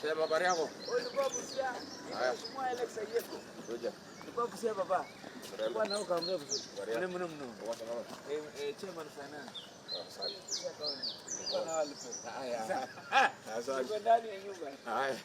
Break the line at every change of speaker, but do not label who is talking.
Sema habari yako?
Ulikuwa Busia.
Haya.
Mheshimiwa Alex Ayeko.
Kuja.
Ulikuwa Busia baba. Ulikuwa na ukaongea vizuri.
Habari yako?
Mno mno mno.
Uko salama?
Chairman finance.
Asante.
Busia County. Ulikuwa na walipe.
Haya. Asante.
Uko ndani ya nyumba.
Haya.